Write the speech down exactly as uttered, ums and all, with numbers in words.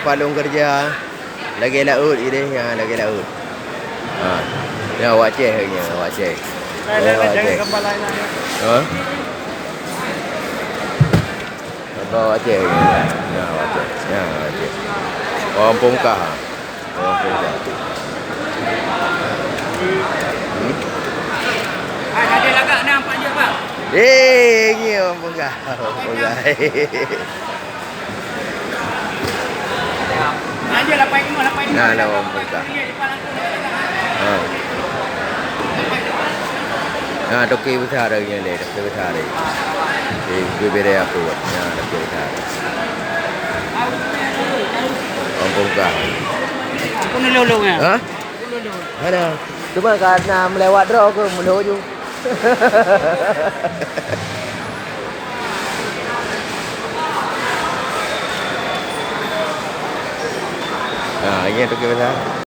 Palong kerja. Lagèe laôt jih deh, ha, lagèe laôt. Ha. Nyan awak Aceh nyan, awak Aceh. Nyan awak Aceh. Ha? Apa awak Aceh nyan? Nyan awak Aceh. Nyan awak Aceh. Orang Pungkah. Orang Pungkah. Hmm? Eh, ni orang Pungkah. Orang Pungkah. Nah, lawan buka. Ha. Nah, toke besar lagi ni, toke besar lagi. Eh, bibir aku. Nah, toke besar. Orang buka. Aku ni lolong ya. Ha? Mana? Cuma karena melewat droe ke, meulaju. Ha, ini tu kita.